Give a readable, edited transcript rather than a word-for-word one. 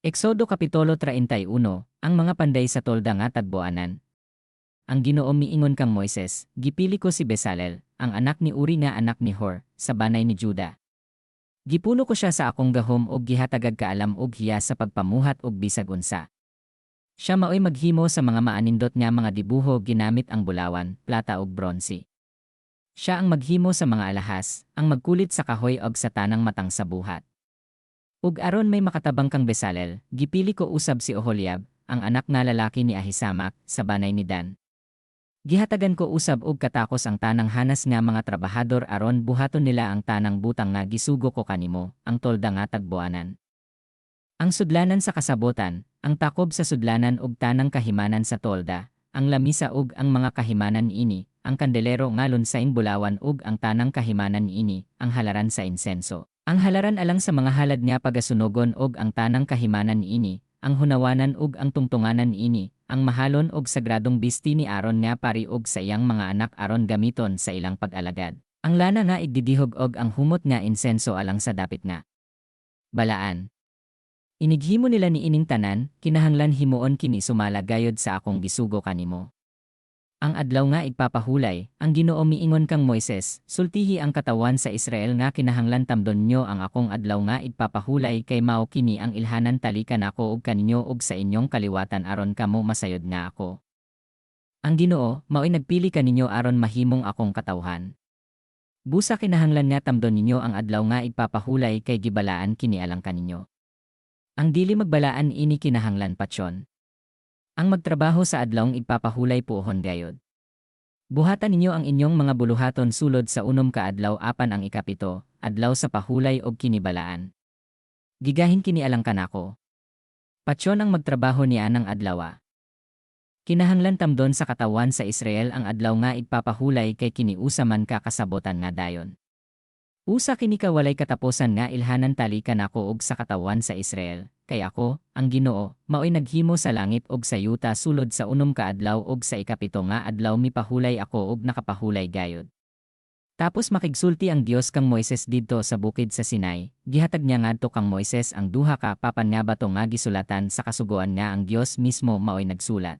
Exodo Kapitulo 31, ang mga panday sa tolda nga tagboanan. Ang Ginoo miingon kang Moises, "Gipili ko si Bezalel, ang anak ni Uri nga anak ni Hur, sa banay ni Juda. Gipuno ko siya sa akong gahom ug gihatagag kaalam ug hiyas sa pagpamuhat og bisag unsa. Siya maoy maghimo sa mga maanindot nga mga dibuho ginamit ang bulawan, plata ug bronse. Siya ang maghimo sa mga alahas, ang magkulit sa kahoy ug sa tanang matang sa buhat. Ug aron may makatabang kang Bezalel, gipili ko usab si Oholiab, ang anak nga lalaki ni Ahisamak, sa banay ni Dan. Gihatagan ko usab og katakos ang tanang hanas nga mga trabahador aron buhaton nila ang tanang butang nga gisugo ko kanimo, ang tolda nga tagboanan, ang sudlanan sa kasabotan, ang takob sa sudlanan ug tanang kahimanan sa tolda, ang lamisa ug ang mga kahimanan niini, ang kandelero nga lunsaing bulawan ug ang tanang kahimanan niini, ang halaran sa insenso, ang halaran alang sa mga halad nga pagasunogon ug ang tanang kahimanan niini, ang hunawanan ug ang tungtunganan niini, ang mahalon ug sagradong bisti ni Aaron nga pari ug sa iyang mga anak aron gamiton sa ilang pag-alagad, ang lana nga igdidihog ug ang humot nga insenso alang sa dapit nga balaan. Inighimo nila niining tanan, kinahanglan himuon kini sumala gayod sa akong gisugo kanimo." Ang adlaw nga igpapahulay. Ang Ginoo miingon kang Moises, "Sultihi ang katawhan sa Israel nga kinahanglan tamdon nyo ang akong adlaw nga igpapahulay kay mao kini ang ilhanan tali kanako ug kaninyo ug sa inyong kaliwatan aron kamo masayod nga ako, ang Ginoo, maoy nagpili kaninyo aron mahimong akong katawhan. Busa kinahanglan nga tamdon ninyo ang adlaw nga igpapahulay kay gibalaan kini alang kaninyo. Ang dili magbalaan ini kinahanglan patyon. Ang magtrabaho sa adlawng igpapahulay puohon gayod. Buhatan ninyo ang inyong mga buluhaton sulod sa 6 ka adlaw, apan ang ikapito, adlaw sa pahulay og kinibalaan. Gigahin kini alang kanako. Patyon ang magtrabaho nianang adlawa. Kinahanglan tamdon sa katawhan sa Israel ang adlaw nga igpapahulay kay kini usa man ka kasabotan nga dayon. Usa kini ka walay katapusan nga ilhanan tali kanako ug sa katawhan sa Israel, kay ako, ang Ginoo, maoy naghimo sa langit ug sa yuta sulod sa 6 ka adlaw ug sa ikapito nga adlaw mipahulay ako ug nakapahulay gayud." Tapos makigsulti ang Dios kang Moises didto sa bukid sa Sinai. Gihatag niya ngadto kang Moises ang duha ka papan nga bato nga gisulatan sa kasuguan nga ang Dios mismo maoy nagsulat.